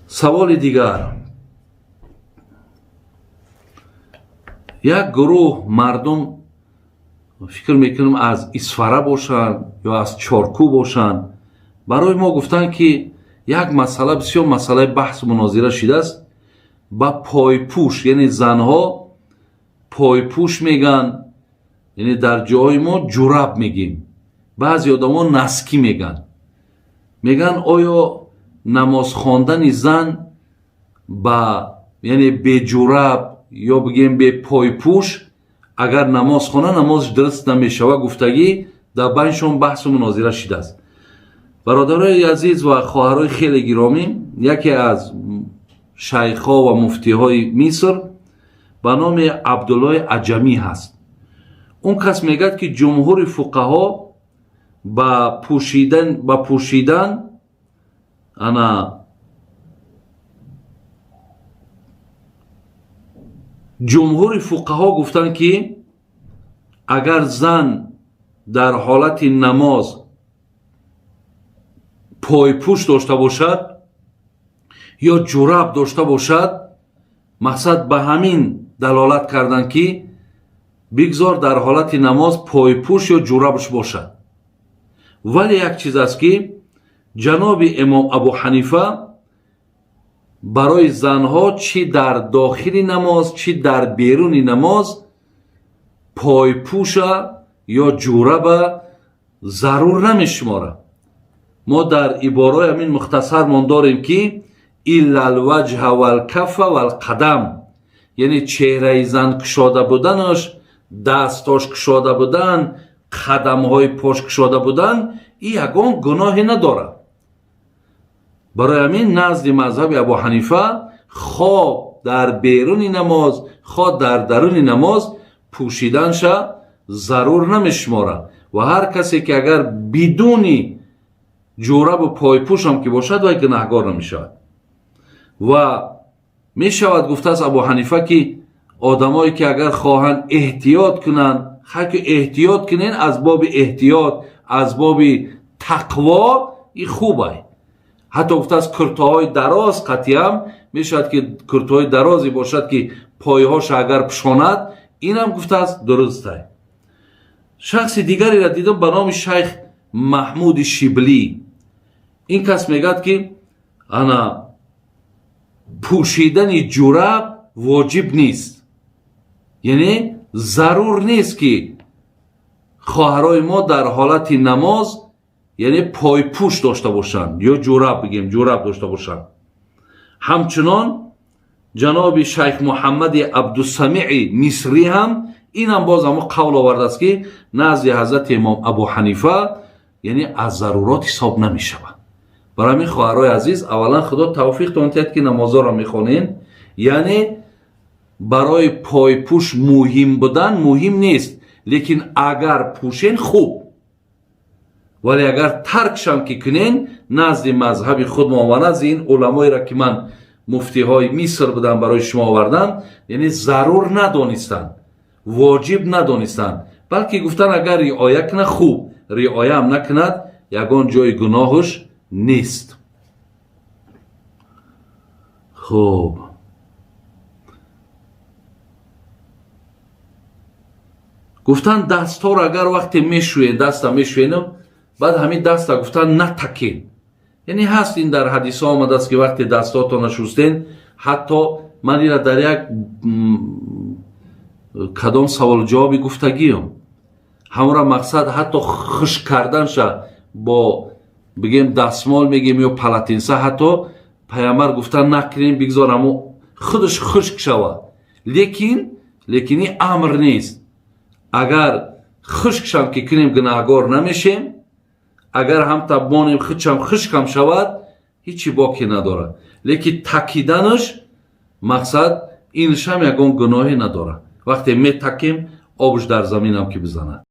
Саволи дигар. Як гурӯҳ мардум, фикр мекунам, аз Исфара бошанд ё аз Чоркӯ бошанд, барои мо гуфтанд, ки як масъала бисёр масъалаи баҳсу мунозира шидааст ба пойпӯш, яъне занҳо пойпӯш мегӯянд, яъне дар ҷоҳои мо ҷураб мегӯем, баъзе одамо носки мегӯянд. Мегӯянд, оё намоз хондани зан ба, яъне беҷураб ё бигӯем бепойпӯш, агар намоз хона, намозш дуруст намешава, гуфтагӣ дар байншон баҳсу мунозира шидааст. Бародарои азиз ва хоҳарои хеле гиромӣ, яке аз шайхҳо ва муфтиҳои Миср ба номи Абдуллои Аҷамӣ ҳаст. Он кас мегӯяд, ки ҷумҳури фуқаҳо ба пӯшидан ана ҷумҳури фуқаҳо гуфтанд, ки агар зан дар ҳолати намоз пойпӯш дошта бошад ё ҷураб дошта бошад, мақсад ба ҳамин далолат карданд, ки бигзор дар ҳолати намоз пойпӯш ё ҷурабш бошад. Вале як чиз аст, ки ҷаноби имом Абу Ҳанифа барои занҳо чӣ дар дохили намоз, чӣ дар беруни намоз пойпӯша ё ҷураба зарур намешуморад. Мо дар ибораи ҳамин мухтасармон дорем, ки إلا الوجه والكف والقدم, яъне чеҳраи зан кушода буданаш, дастҳош кушода будан, қадамҳои пош кушода будан, и ягон гуноҳе надорад. Барои ҳамин назди мазҳаби Абу Ҳанифа хо дар беруни намоз, хо дар даруни намоз пӯшиданша зарур намешуморад ва ҳар касе ки агар бидуни ҷурабу пойпӯшам ки бошад, вай гунаҳгор намешавад. Ва мешавад, гуфтааст Абу Ҳанифа, ки одамое ки агар хоҳанд эҳтиёт кунанд, хай ки эҳтиёт кунен, аз боби эҳтиёт, аз боби тақво и хубай. Ҳатто гуфтааст, куртаҳои дароз қатъиам мешавад, ки куртаҳои дарозе бошад, ки пойҳоша агар пӯшонад, инам, гуфтааст, дурустай. Шахси дигареро дидам ба номи шайх Маҳмуди Шиблӣ. Ин кас мегӯяд, ки ана пӯшидани ҷураб воҷиб нест, яъне зарур нест, ки хоҳарои мо дар ҳолати намоз, яъне пойпӯш дошта бошанд ё ҷураб, бигем, ҷураб дошта бошанд. Ҳамчунон ҷаноби шайх Муҳаммади Абдусамии Мисрӣ ҳам инам боз ҳамо қавл овардааст, ки назди ҳазрати имом Абу Ҳанифа, яъне аз зарурот ҳисоб намешавад. Барои ҳамин, хоҳарои азиз, аввалан Худо тавфиқтон диҳад, ки намозҳоро мехонем. Яъне барои пойпӯш муҳим будан муҳим нест, лекин агар пӯшен, хуб, вале агар таркшам ки кунен, назди мазҳаби худмон ва назди ин уламоеро, ки ман муфтиҳои Миср будам, барои шумо овардам, яъне зарур надонистанд, воҷиб надонистанд, балки гуфтан, агар риоя кунад, хуб, риояам накунад, ягон ҷои гуноҳаш нест. Хуб, гуфтан, дастҳоро агар вақте мешӯен, даста мешӯенам, баъд ҳамин даста, гуфтан, натакен. Яъне ҳаст, ин дар ҳадисҳо омадааст, ки вақте дастҳотона шустен, ҳатто ман ира дар як кадом саволу ҷавоби гуфтагиам ҳамора, мақсад, ҳатто хушк карданша бо, бигем, дастмол мегем ё полотенце, ҳатто Паямбар гуфтан, накунем, бигзор ҳамо худаш хушк шавад. Лекин ин амр нест. Агар хушкшам ки кунем, гунаҳгор намешем. Агар ҳамта монем, худшам хушкам шавад, ҳичи боке надорад. Лекин такиданаш, мақсад, иншам ягон гуноҳе надорад. Вақте метакем, обш дар заминам ки бизанад.